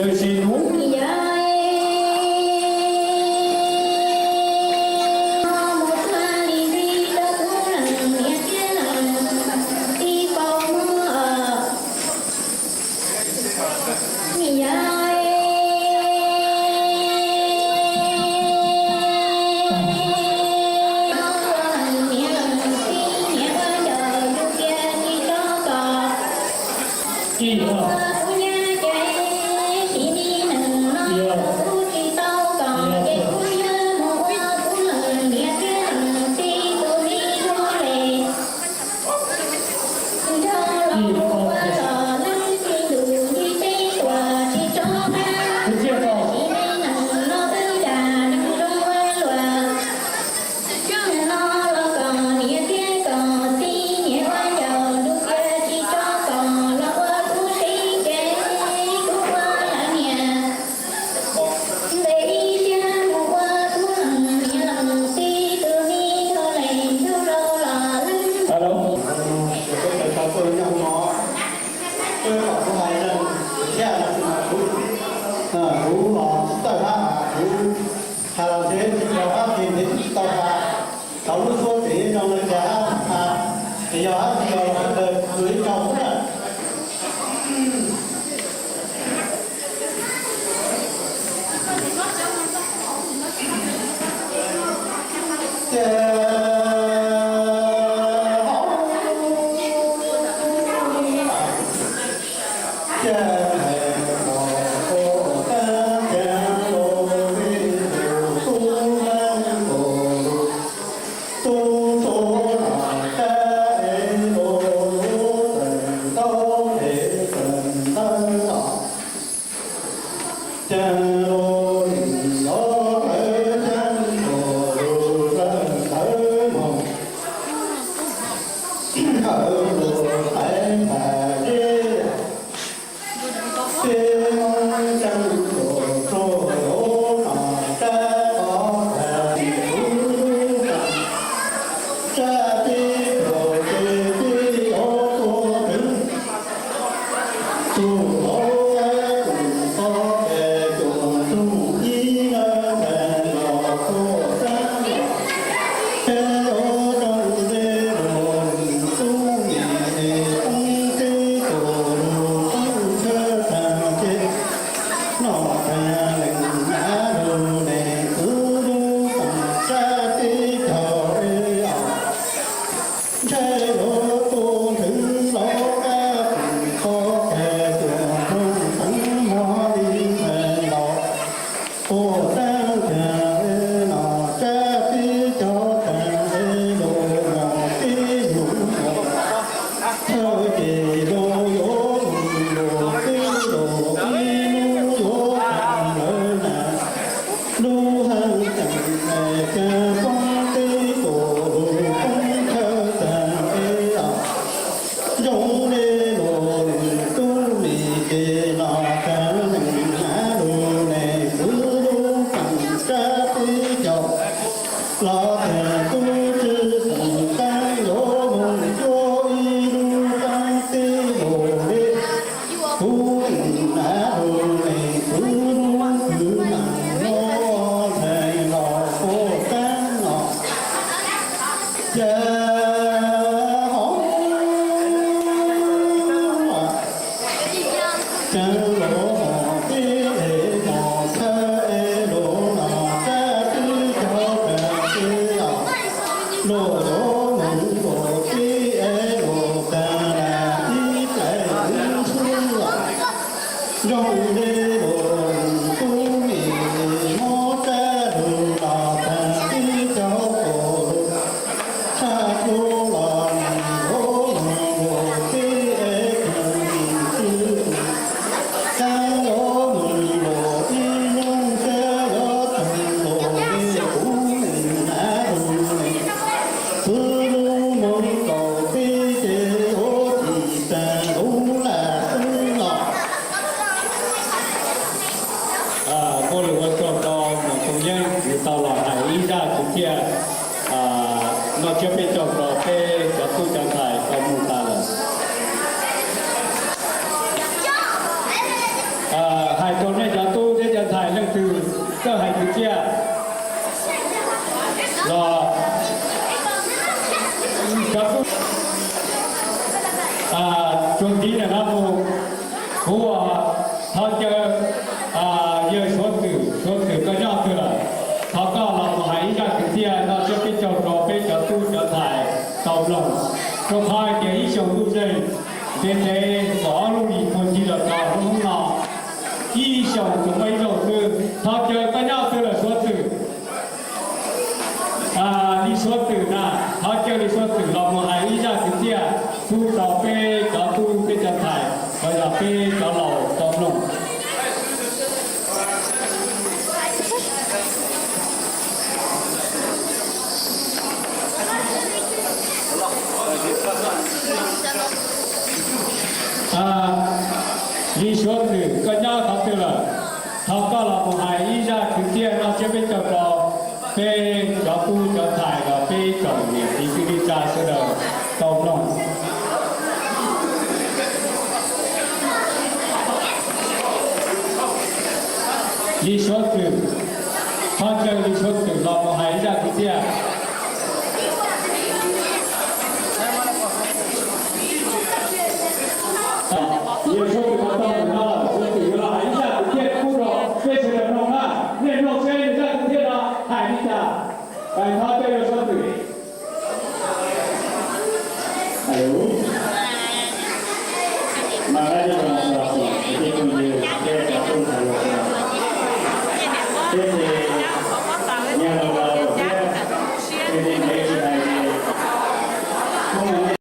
Sim hnub Alo, kuv los tsis txawj hab, kuv hais los ntev tsis tau hab, ntev tsis tau hab, thaum lub suab tseem zoo li cas hab, es yog hab tsis yog los sawv daws ib tsoom na. Muaj lus ua tsaug rau Mus Tooj Yeeb, nws tau los hais ib zaj kwv txhiaj noj tsiab peb caug rau peb cov tub cov ntxhais tau mloog tas lawm. Hais rau Txawj hais kwv txhiaj los cov tub, tsuas tiv ntawm no mus, kuv thov caw yawg Suav Twm, Suav Twm koj nyob twg lawm, thov koj los mus hais ib zaj kwv txhiaj noj tsiab peb caug rau peb cov tub cov ntxhais tau mloog, rau qhov hais tias ib xyoos lub zeeg ntev ntev kom ob lub li puag ncig los txog hnub no, ib xyoos tsuas muaj ib zaug xwb. Thov caw koj nyob twg lawm Suav Twm? Li Suav Twm na, thov caw Li Suav Twm los mus hais ib zaj kwv txhiaj pub rau peb cov tub peb cov ntxhais los yog peb cov laus tau mloog. Li Suav Twm, koj nyob qhov twg lawm? Thov koj los mus hais ib zaj kwv txhiaj noj tsiab peb caug rau peb cov tub cov ntxhais los peb tsoom niam txiv kwv tij neej tsa sawv daws tau mloog. Li Suav Twm, thov caw Li Suav Twm los mus hais ib zaj kwv txhiaj. Li Suav Twm los txog ntawm no lawm, Suav Twm yuav los hais ib zaj kwv txhiaj pub rau peb sawv daws mloog na. Nej mloog seb nws zaj kwv txhiaj no hais li cas. Thov caw Li Suav Twm. Mas ib zaj kwv txhiaj pub rau peb cov tub ntxhais los, peb ces nyias los los thiab, ces ntev